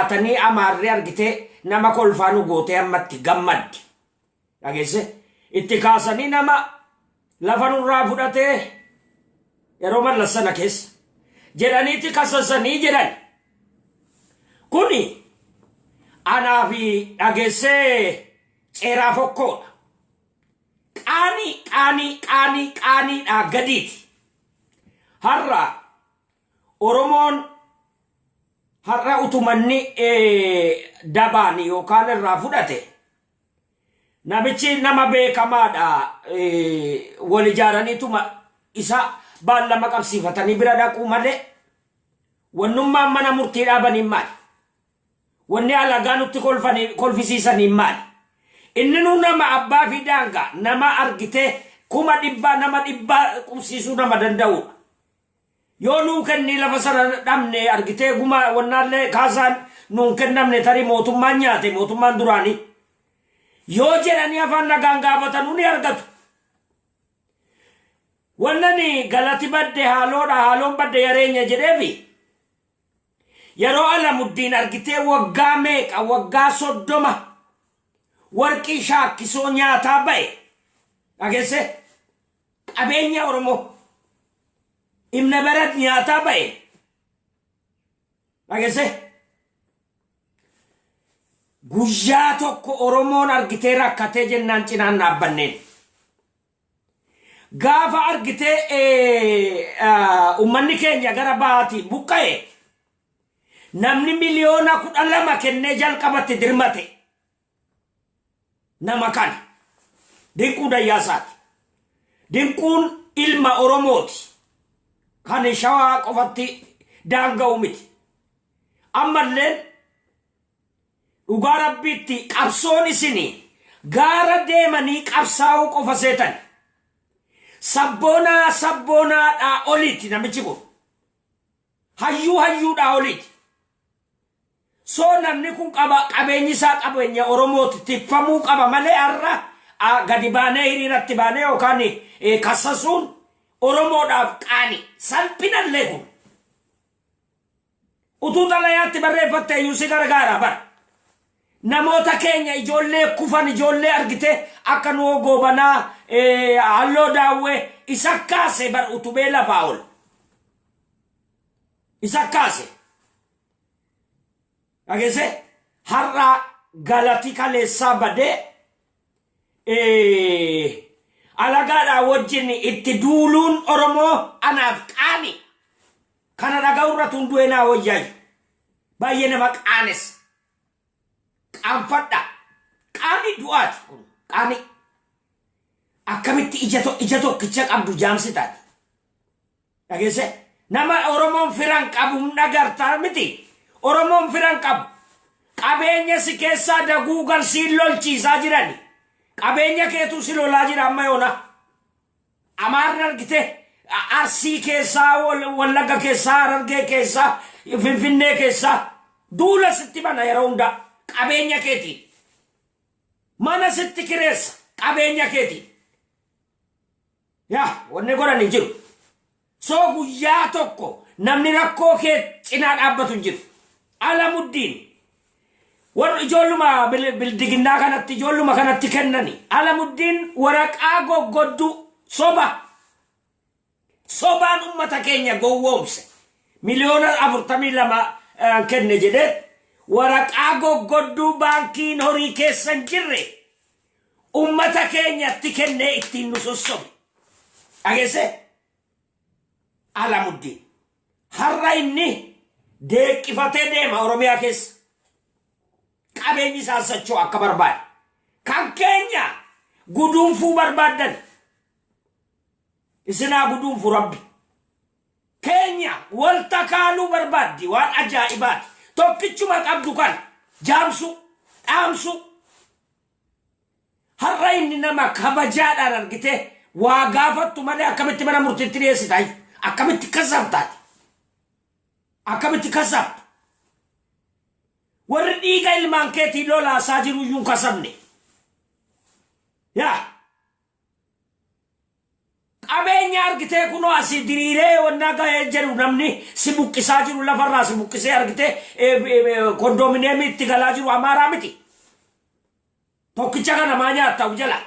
nyaatanii Amaarri argitee nama kolfaa nu gootee ammatti gammaddi. Dhageesse, itti kaasanii nama lafa nurraa fudhatee yeroo Mallas sana keessa jedhaniiti kasasanii jedhan. Kuni anaa fi dhageessee ceeraa fokkoodha. Qaanii, qaanii, qaanii, qaaniidhaa gadiiti. Har'a Oromoon har'a utumanni dabaan yookaan irraa fudhate, namichi nama beekamaadha, wal ijaaraniituma isa baallama qabsiifatanii bira dhaquu malee, wannummaan mana murtii dhaabaniin maali? Wanni alagaa nutti kolfisiisaniin maali? Inni nu nama abbaa fi daangaa nama argitee 100,000 nama dhibbaa qubsiisuu nama danda'udha. Yoo nuu kennii lafa sana dhabne argitee guma wannaallee kaasaan nuun kennamne, tarii mootummaan nyaate, mootummaan duraanii. Yoo jedhanii afaan nagaan gaafatanuu ni argatu. Wannani galati badde haaloodha, haaloon badde yareenya jedheefi, yeroo Alamuddiin argitee waggaa meeqa, waggaa 30 warqii Shaakkisoo nyaataa ba'e, dhageesse, qabeenya Oromoo Ibna Barad nyaataa ba'e, dhageesse, guyyaa tokko Oromoon argitee rakkatee jennaan cinaan dhaabbanneen. Gaafa argitee uummanni keenya gara bahaatii buqqa'e, namni 12 miliyoona kennee jalqabatti dirmate nama kana, Dinquu Dayyaasaati. Dinquun ilma Oromooti. Kan Shawaa qofatti daanga'u miti. Ammalleen dhugaa Rabbiitti qabsoon isinii gaara deemanii qabsaa'uu qofa seetan. Sabboonaa sabboonaadhaa oliiti namichi kun. Hayyuu hayyuudhaa oliiti. So namni kun qaba, qabeenyi isaa qabeenya Oromooti, tikfamuu qaba malee har'a gadi baanee hiriiratti baanee yookaan kassasuun Oromoodhaaf qaani. Salphinallee kun. Utuu xalayaatti barreeffatte iyyuu si gargaara bara. Namoota keenya ijoollee kufan, ijoollee argite akka Nuhoo Goobanaa, Halloo Daawwee isa kaase bar, utubee lafaa ol. Isa kaase. Dhageesse, har'a galati kaleessaa badee alagaadhaa wajjin itti duuluun Oromoo anaaf qaani. Kana dhaga'urra tun du'ee naa wayyaayu. Baay'ee nama qaanessa. Qaanfadha. Qaanii du'aati kun. Qaanii. Akkamitti ija tokkicha qabdu jaamsitaati? Dhageesse? Nama Oromoon firan qabu hin dhagartaa miti. Oromoon firan qabu. Qabeenya si keessaa daguugan siin lolchiisaa jirani. Qabeenya keetu si lolaa jira amma yoona. Amaarri argite Arsii keessaa, Wallagga keessaa, Harargee keessaa, Finfinnee keessaa duula sitti bana yeroo hundaa qabeenya keetiin. Mana sitti kireessa qabeenya keetiin. Yaa wanni godhan hin jiru. So guyyaa tokko namni rakkoo kee cinaa dhaabbatu hin jiru. Alamuddiin warra ijoolluma bildiginnaa kanatti, ijoolluma kanatti kennani. Alamuddiin waraqaa goggodduu soba sobaan ummata keenya gowwoomse, 42 miliyoona kenne jedhee waraqaa goggodduu baankiin horii keessa hin jirre ummata keenyatti kennee ittiin nu sossobe. Dhageesse, Alamuddiin. Har'a inni deeqqifatee deema Oromiyaa keessa. Qabeenyi isaa socho'u akka barbaade. Kan keenya guduunfuu barbaaddan. Isinaa guduunfu Rabbi. Keenya wal takaaluu barbaaddi, waan ajaa'ibaati. Tokkichuma qabdu kana jaamsuu, dhaamsuu. Har'a inni nama kabajaadhaan argitee waa gaafattu malee akkamitti mana murtiitti dhiyeessita? Akkamitti kasabtaati? Akkamitti kasabta? Warri dhiiga ilmaan keetii lolaasaa jiru iyyuu hin kasabne. Yaa! Qabeenya argitee kunoo asii diriiree wannaa gahee jedhu namni si buqqisaa jiru, lafarraa si buqqisee argitee kondominiyeemii itti galaa jiru Amaaraa miti. Tokkicha kana maa nyaatta of jala?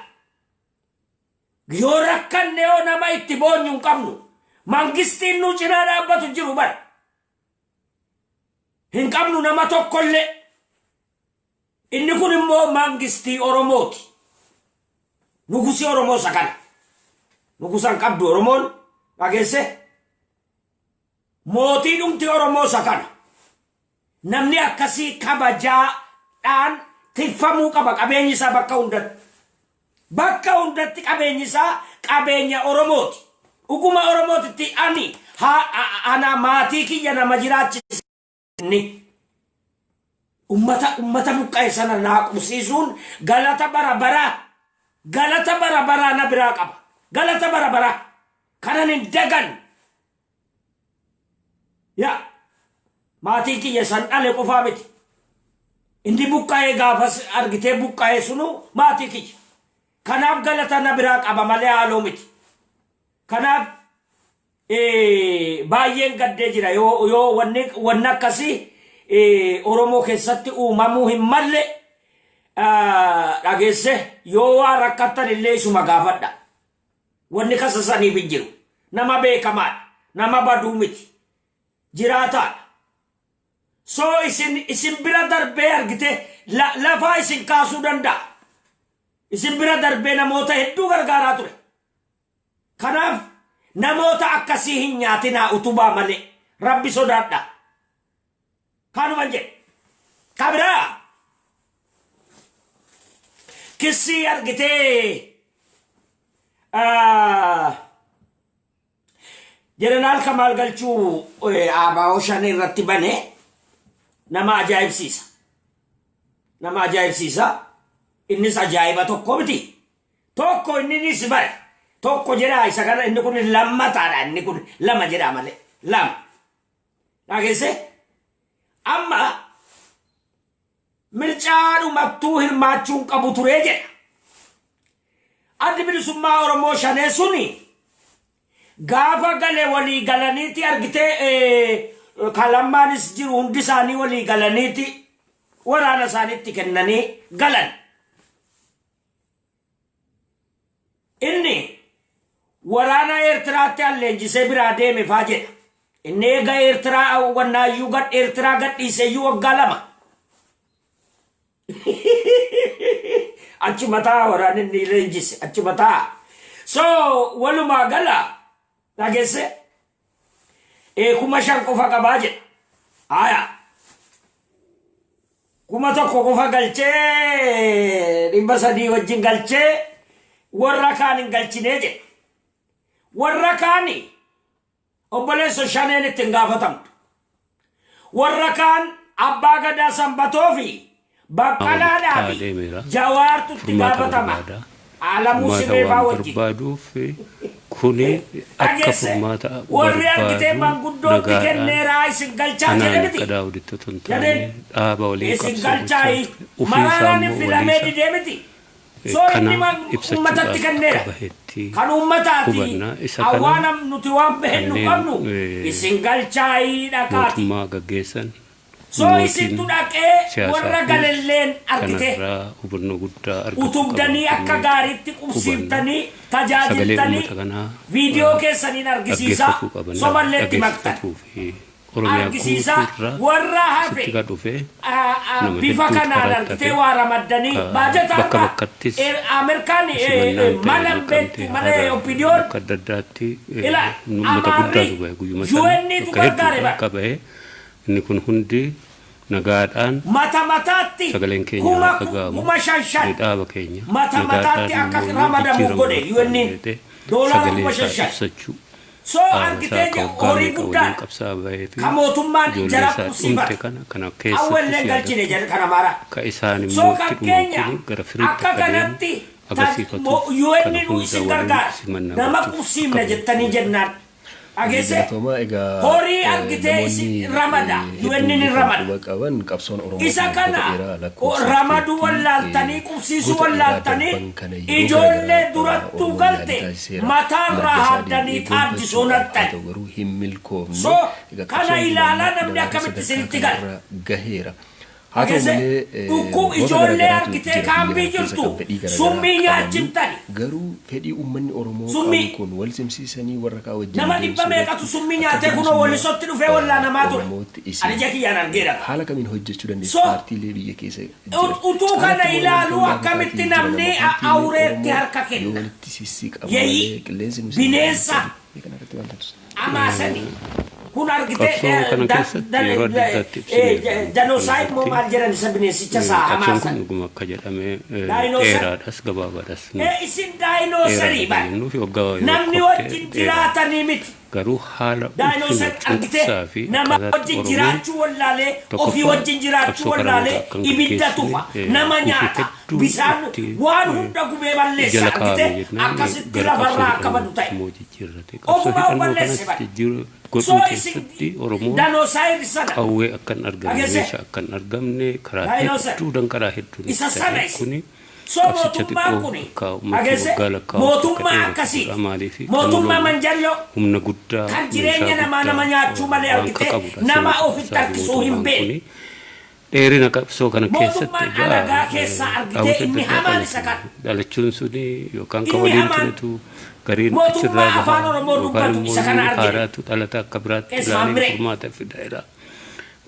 Yoo rakkanne yoo nama itti boonyu hin qabnu. Mangistiin nu cinaa dhaabbatu jiru bara. Hin qabnu nama tokkollee. Inni kun immoo mangistii Oromooti. Nugusi Oromoo isa kana. Nugusan qabdu Oromoon, dhageesse? Mootii dhumti Oromoo isa kana. Namni akkasii kabajaadhaan tikfamuu qaba, qabeenyi isaa bakka hundatti. Bakka hundatti qabeenyi isaa qabeenya Oromooti. Dhuguma Oromootitti ani ana maatii kiyya nama jiraachise. Inni ummata buqqa'e sana naa qubsiisuun galata bara baraa, galata bara baraa na biraa qaba. Galata bara baraa kanan hin dagan. Yaa maatii kiyya san dhale qofaa miti. Inni buqqa'ee gaafas argitee buqqa'e sunu maatii kiyya. Kanaaf galata na biraa qaba malee haaloo miti. Kanaaf baay'een gaddee jira yoo wanni akkasii Oromoo keessatti uumamuu hin malle, dhageesse? Yoo waa rakkattan illee isuma gaafadha. Wanni kasasaniif hin jiru. Nama beekamaadha. Nama baduu miti. Jiraataadha. So isin bira darbee argite lafaa isin kaasuu danda'a. Isin bira darbee namoota hedduu gargaaraa ture. Kanaaf namoota akkasii hin nyaatinaa utubaa malee. Rabbi sodaadha. Kanuman jedhe. Kabiraa. Kissii argitee Jeneraal Kamaal Galchuu ABO shan irratti bane nama ajaa'ibsiisa. Nama ajaa'ibsiisa. Innis ajaa'iba tokko miti. Tokko inninis bare. Tokko jedhaa isa kana, inni kun lammataadha, inni kun lama jedhaa malee. Lama. Dhageesse? Amma mircaadhumattuu hirmaachuun qabu turee jedha. Addi Bilisummaa Oromoo shanee suni gaafa gale walii galaniiti argitee, kalammaanis jiru, hundi isaanii walii galaniiti waraana isaaniitti kennanii galan. Inni waraana Eertiraatti alleenjisee biraa deeme faa jedha. Inni eega Eertiraa wannaayyuu gad Eertiraa gadhiiseyyuu waggaa 2. Achuma taa waraanni inni leenjise achuma taa. So walumaa gala, dhageesse, 5,000 qofa qabaa jedha. Haya. 1,000 qofa galchee, 300 wajjin galchee, warra kaan hin galchinee jedha. Warra kaani, obboleessa, shaneen itti hin gaafatamtu. Warra kaan abbaa gadaa Sanbatoo fi Baqqalaadhaa fi deemeera. Jawaartu itti Furmaata gaafatama. barbaada. Alamuu Furmaata Simeefaa waan wajjin. barbaaduuf kuni akka Dhageesse, furmaata warri argitee barbaadu manguddootti nagaadhaan kenneeraa isin galchaa jedhe anaan miti. akka Daawuditti otoo hin taane Jedheen dhaaba waliin isin qabsoo gochaa galchaayi ture. Ofii isaa maraaraan hin immoo filamee waliisa didee miti. So inni kana uummatatti ibsachuudhaaf kenneera. akka bahetti Kan uummataati hubanna. Isa kana awwaana nuti waan behennu kanneen qabnu isin galchaayii dhaqaati. mootummaa gaggeessan So isintu humnootiin dhaqee siyaasaa warra kun galelleen argite kanarraa hubannoo guddaa argachuu qaban utubdanii akka jennee gaariitti hubanna. qubsiiftanii Sagalee tajaajiltanii uummata kanaa viidiyoo keessaniin argisiisaa, dhaggeeffatuu qaban, somallee itti maktan. dhaggeeffatuu fi Oromiyaa Argisiisaa guutuurraa warra hafe asitti kan dhufe nama bifa hedduutu kanaan karaatti argitee hafe waa ramaddanii baajata bakka har'a bakkattis Ameerikaan simannaan ta'e mana naqamte beektu malee hara opinion bakka adda addaatti ila uummata Amaarri guddaatu bahe guyyuma sana UN tu bakka gargaare hedduudha bara. akka bahe. Inni kun hundi nagaadhaan Mata mataatti sagaleen keenya kuma haa dhaga'amu, 5,000 dhaaba keenya mata mataatti nagaadhaan akka immoo ramadamu jijjiirama godhe barbaanne UN'n jedhee doolaara sagalee kuma isaa shan shan. ibsachuu So dhaaba isaa argitee akka waggaa horii meeqa waliin guddaadha. qabsaa bahee fi Ka mootummaan ijoollee jara isaa dhumte qubsiifate. kana kana keessatti Awwallee si galchine yaadattu jedhe kan Amaaraa. akka isaan So immoo kan itti dhuman keenya kun gara firiitti akka akka deemu kanatti agarsiifatuuf UN kana nu hunda isin waliin gargaara. simannaa Nama gochuuf qubsiifna akka jettanii bahe jennaan. Dhageesse? Galatoomaa egaa Horii argitee namoonni isin ramada. Hedduun UN ni kan ramada. quba qaban qabsoon Oromoo Isa kun kana waggoota dheeraa lakkoofsa ramaduu keessatti wallaaltanii qubsiisuu goota dheeraa wallaaltanii darban kana yeroo ijoollee garaagaraa durattuu Oromoon galte yaalii taasiseera. mataarraa Mirga isaa haaddanii deebi'ee xaaddisoon gonfachuudhaaf haa hattan. ta'u garuu hin milkoofne. So Egaa kana qabsoon kun ilaalaa amma namni daraaraa akkamitti sadarkaa isinitti gala. kanarra gaheera. Haa ta'u Dhageesse? malee Dhukkub wantoota ijoollee garaagaraatu argitee jira biyya kaambii kana keessa jirtu kan fedhii garaagaraa summii qabanii nyaachiftani. garuu fedhii uummanni Oromoo Summii qabu kun wal simsiisanii warra kaan wajjin nama dhibba deemsuu meeqatu irratti summii akka nyaatee kunoo bilisummaa walisotti dhufee wallaanamaa ture. Oromootti Ani isin ija kiyyaan argeera. haala kamiin hojjechuu dandeessu So paartiilee biyya keessa jiran utuu kana caalatti immoo ilaaluu wantoonni akkamitti paartii jiran namni amma paartiilee awureetti Oromoo harka yoo kenna. walitti sissiqamu Yeeyi malee qilleensi nu bineensa seenaa kana irratti waan taasisu. amaasani. Kun argitee Qabsoo kana keessatti yeroo adda addaatti ibsineerra. Danosaa immoo maal jedhan isa bineensicha isaa Qabsoon kun hamaasan. dhuguma akka jedhame Daayinooser. dheeraadhas gabaabaadhas. Isin daayinoosarii Dheeraadha bara. jennuuf waggaa yoo Namni lakkoofte wajjin dheeraadha. jiraatanii miti. Garuu haala ulfina Daayinoosar argitee cunqursaa fi nama akkaataatti wajjin Oromoon jiraachuu wallaalee ofii tokkoffaa wajjin jiraachuu qabsoo karaa wallaalee nagaa akka hin ibidda gaggeessine tufa nama gufuu nyaata hedduun bishaan itti waan hunda gubee balleessa jala kaa'ame argitee jennaan akkasitti gara qabsoo lafarraa akka badu hidhannootti ta'e. immoo jijjiirrate. Qabsoo Ofumaa hidhannoo balleesse kanas bara. jijjiiruu So godhuu isin keessatti Oromoon daanoosaayir sana qawwee akka hin argamne dhageesse meeshaa akka hin argamne karaa daayinoosar hedduu danqaraa hedduun isa itti sana ta'e isin. kuni So qabsicha mootummaan xiqqoo kun akka uummati dhageesse waggaa lakkaa'utti akka mootummaa dheeratu akkasii godha maaliif kan mootummaa lolu manjalloo humna guddaa kan jireenya meeshaa namaa nama guddaa nyaachuu malee waan argitee qabudha nama sirna ofitti qabsaa fi harkisuu hin mootummaan beekne. kuni dheerina qabsoo kana keessatti Mootummaan egaa alagaa keessaa argitee dhaabota inni adda addaa hamaan isa dhalatan kana. dhalachuun suni yookaan kan Inni waliin hamaan turetu gariin mootummaa achirraa afaan baha Oromoo yookaan dubbatu immoo isa kana argine. haaraatu dhalata akka biraatti Qees ilaalee Maammiree. furmaata fidaa'eera.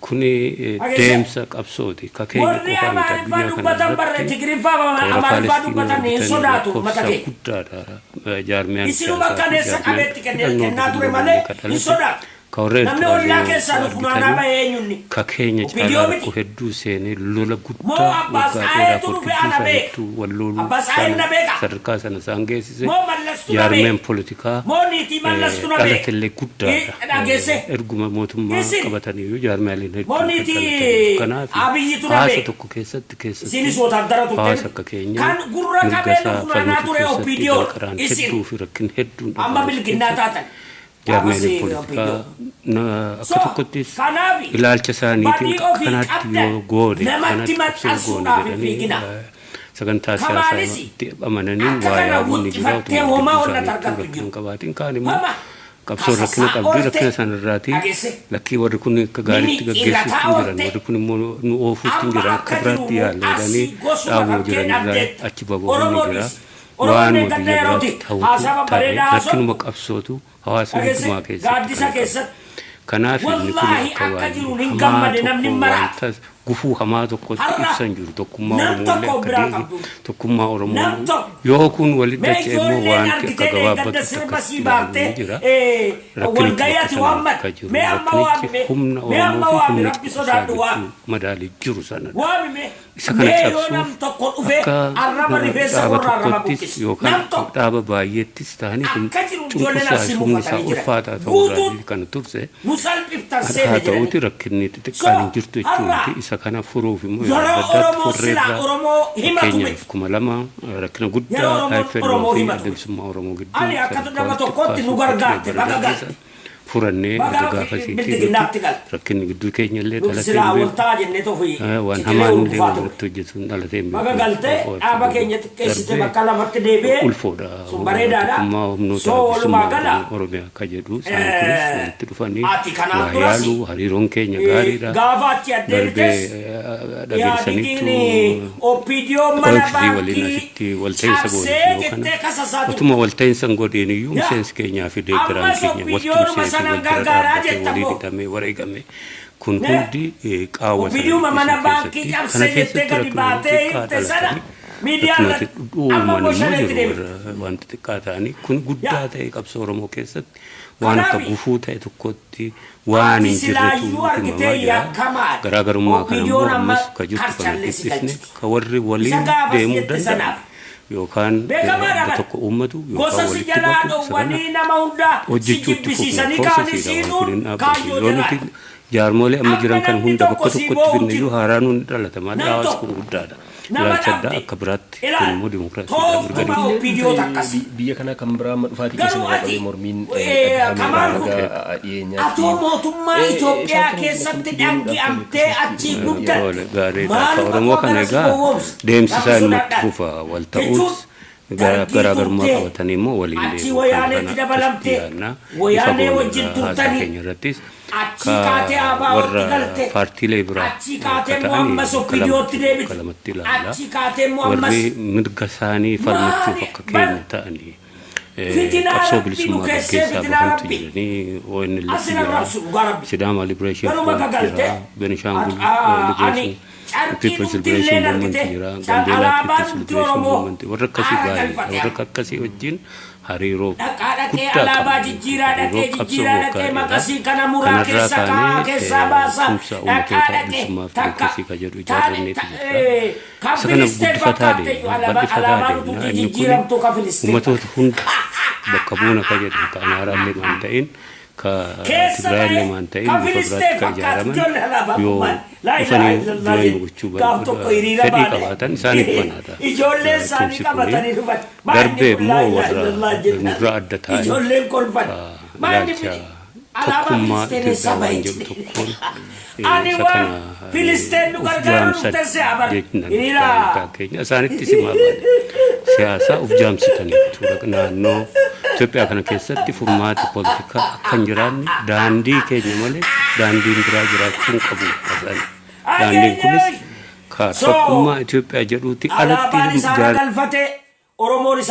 Kuni Dhageesse? deemsa qabsooti. Ka keenya Warri qofaa miti Amaariffaa addunyaa kana dubbatan barre irratti Tigiriffaa warra Amaariffaa Faalisxiinoo dubbatan hin argitan sodaatu uummata lakkoofsa keenya. guddaadha. Jaarmiyaan Isinuma siyaasaa fi kaneessa jaarmiyaan qabeetti hidhannoo kennaa ture bilisummaa malee kan hin dhalate sodaatu. ka warra Namni Eertiraa ollaa yoo keessaa nu funaanaa argitanii bahee eenyunni. ka keenya Opiidiyoo caalaa miti. rakkoo hedduu seenee lola Moo guddaa Abbaas waggaa dheeraaf Aayeetu wal dhufe gidduu ana beeka. isaaniitu wal loluu Abbaas Aayeen isaan na beeka. sadarkaa sana isaan geessise Moo Mallastu na jaarmiyaan beeka. poolitikaa Moo niitii Mallastu na beeka. dhalatellee guddaadha. Dhageesse. Erguma mootummaa Isin qabataniyyuu jaarmiyaaleen moo hedduun kan niitii dhalataniif. Kanaaf Abiyyitu na hawaasa beeka. tokko keessatti keessatti Isinis wotaadara turte hawaasa miti. akka keenyaa Kan gurra mirga qabee nu isaa funaanaa falmatu ture keessatti opiidiyoo danqaraan isin hedduu fi rakkin hedduun amma dhabamu bilginnaa keessatti taatan. jaarmiyaaleen Gaafas poolitikaa opiidiyoo. akka So tokkottis kanaaf ilaalcha isaaniitiin badii ofii akkanaatti qabdan yoo goone namatti akkanatti qabsoo goone maxxansuudhaaf hin jedhanii fiiginaa. sagantaa siyaasaa Kamaanis itti amananiin akka waa kana yaaduun ni jira wuxxifattee utuma homaa gidduu onnat isaaniitti argattu rakkina jiru. hin qabaatin kaan immoo Homa qabsoon rakkina kasasaa qabdi oolte rakkina sanarraatii dhageesse lakkii warri kun akka gaariitti gaggeessuutti mimmixiigataa hin jiran oolte warri kun immoo nu oofuutti hin amma jiran akka akka biraatti jiru yaalleedhanii asii gosuma dhaabuu kan kee jiran irraa dhabdeetta achi babuun ni Oromoo jira dhiisi Oromoon waanuma eeggadda biyya yerooti biraatti ta'utu haasaa ta'e babbareedaa haasoo rakkinuma qabsootu hawaasa dhageesse hundumaa keessatti gaaddisa kan qabu. keessatti Kanaaf inni kun wallaahi akka akka waan jiruun hin hamaa gammade namni tokko maraata wanta gufuu hamaa tokkotti har'a ibsan jiru tokkummaa nam Oromooillee tokko akka biraa deegi qabdu tokkummaa Oromoo nam tokko yoo kun walitti mee dacha'e immoo ijoolleen wanti akka argitee deeggadda gabaabbatutti sirba akkasitti sii ilaaluun baaftee ni jira. Rakkinichi bakka walgayaati sana waammat akka jiru mee amma rakkinichi waami mee humna mee amma Oromoo fi waami humna rabbi cunqursaa sodaadhu waami gidduu madaalii jiru sanadha. waami mee Isa kana mee yoo cabsuuf nam tokko dhufee akka arraba rifeensa dhaaba korraa arraba tokkottis buqqise nam yookaan tokko dhaaba baay'eettis ta'anii kun akka jiru ijoolleen cunqursaa asii fi humni isaa mufatanii jiran ulfaataa ta'uu guutuun irraa kan turse nu salphiftan haa seene ta'uuti jedhanii rakkinni so xixiqqaan hin jirtu jechuu har'a miti isa kana furuuf immoo yeroo yeroo adda addaatti Oromoo silaa furreerraa Oromoo himatu fakkeenyaaf miti 2000 rakkina yeroo guddaa Oromoon IFLO Oromoo fi himatu adda miti bilisummaa Oromoo gidduu ani akka sadarkaa nama walitti tokkotti nu kaasuu akka ture gargaarte bara baga darbe galte sana furannee baga erga gaafasiitii nuti bildiginnaatti galte rakkinni gidduu keenya illee nuti dhalatee silaa hin beeku. waltaa jennee tofii Waan ciqilee hamaan illee urgufaa waan ture irratti hojjetuun dhalatee hin baga beeku. galtee dhaaba keenya xiqqeessite Darbee bakka lamatti deebi'ee ulfoodha. sun bareedaadha Tokkummaa humnoota soo walumaa bilisummaa gala Oromiyaa akka jedhu isaan kunis walitti dhufanii ati kanaan waa duras yaaluu hariiroon keenya gaariidha. gaafa achi Darbee adeemtes dhageessaniitu yaadigiin opiidiyoo mana OFC waliin baankii asitti walta'iinsa goone cabsee yoo kana jettee kasasaa turte. utuma walta'iinsa hin godhin iyyuu Yaa miseensi keenyaa fi deeggaraan ammas keenya walti opiidiyoonuma miseensi sanaan wal bira gargaaraa dhaabbatee jetta waliin moo hidhamee wareegame kun Ne? hundi qaawwa sana Opiidiyuma mana dhiphuu baankii keessatti kana cabsee jettee keessatti gadi rakkinoonni baatee xiqqaa himte sana dhalatanii miidiyaa rakkinooti irratti amma uumaman immoo immoo shaneetti jiru deebite. warra wanti xiqqaa ta'anii kun guddaa Yaa ta'e qabsoo Oromoo keessatti waan akka kanaaf gufuu ta'e tokkotti waan ati hin jirretu silaayyuu himamaa argitee jira. yakkamaadha. Garaagarummaa kana immoo Opiidiyoon amma ammas ka jirtu kana karchallee si dhiphisne galchiti. ka warri Isa waliin gaafas deemuu jette danda'an sanaaf yookaan beekamaadha adda bara. tokko uummatu yookaan Gosa si walitti jalaa baqu isa kana dhowwanii nama hundaa si hojjechuutti fufna jibbisiisanii kaanii proosesiidha waan kun hin siinuun dhaabbatu kaayyoo yoo nuti jiraadha. jaarmolee amma Amma jiran kan namni hunda tokko bakka si tokkotti boo'u finne jiru. iyyuu haaraan hundi dhalata malee Nam hawaasi tokko kun guddaadha. Nama Ilaalcha addaa dhabde. akka biraatti kun Ilaal immoo dimokiraasiidha mirga tooftuma OPDO takkas. Biyya kana kan biraa amma dhufaatii keessa Garuu irraa ati qabee mormiin Kamaal dhagahameera kun haga dhiyeenyaatti. atoo mootummaa Itoophiyaa Isaan kun keessatti akkamitti deemuudhaaf dhangi'amtee akkasitti achii guddatte Tole, gaariidha. Akka maaluma Oromoo koo kana gara si egaa gowwoomsa? deemsi Rabbi isaa inumatti sodaadhaan. fufa wal Jechuun ta'us dargii garaagarummaa turtee qabatanii immoo waliin achii deemu. Kana wayaaneetti kana akkasitti dabalamtee yaadna. Ifa wayaanee wajjin goona haasaa turtanii keenya irrattis achii ka kaatee ABO'tti warra galte paartiilee biraa achii akka kaatee immoo ta'anii ammas bakka OPDO'tti lamatti bakka deebite lamatti ilaalla. achii kaatee immoo ammas Warri mirga isaanii falmachuuf maali akka bar keenya ta'anii fitinaa qabsoo rabbi nu bilisummaa keessee gaggeessaa fitinaa bahantu rabbi jiranii ONLF asin jira, arrabsu dhugaa rabbi Sidaama Liberation garuma Front gagalte jira, Benishangul ani Liberation carqii People's dhumtillee Liberation Movement argite jira, Gambeelaa alaabaan People's dhumti Liberation Oromoo Movement warra akkasii aara baay'eedha. galfate Warra akkasii wajjin hariiroo dhaqaa dhaqee guddaa alaabaa qabna jijjiiraa jechuudha. dhaqee Hariiroo qabsoo jijjiiraa waggaa dhaqee dheeraa maqasii kana muraa kanarraa keessa kaa'aa kaanee keessaa baasaa tumsa dhaqaa uummattoota dhaqee bilisummaa fi takka dimokiraasii ka jedhu ijaarranneetu jirra. kan Isa kana Filisteen guddifataa fakkaatte deemna, bal'ifataa alaabaan deemna. utuutti Inni kun jijjiiramtu ka Filisteen uummatoota hunda bakka buuna ka jedhu ka Amaaraallee maan ta'in ka keessa Tigraayillee ta'e maan ta'in ka bifa Filisteen biraatti ka fakkaatu ijaaraman ijoollee alaabaa yoo kun maal laa ilaaha dhufanii illallah join jedhu gochuu gaaf tokko hiriira fedhii baane qabaatan isaaniif banaadha. ijoolleen isaanii Tumsi kuni qabatanii dhufan maanni darbee kun laa immoo ilaaha warra illallah jennaan nurraa adda ta'an ijoolleen kolfan ka maanni ilaalcha alaabaa tokkummaa Filisteen eessaa Itoophiyaa bahe waan jedhu tokkoon ani isa waan kana Filisteen nu uf gargaaru jaamsan dhufte se'a jechnaan hiriira keenya isaanitti simaa baane siyaasa uf jaamsitanii jechuudha. Naannoo Itoophiyaa kana keessatti furmaati poolitikaa akka hin jiraanne daandii keenya malee daandiin biraa jiraachuu hin qabu. Daandiin kunis ageeyyee ka so tokkummaa Itoophiyaa jedhuuti alatti alaabaan isaana ijaar galfate Oromoon isaa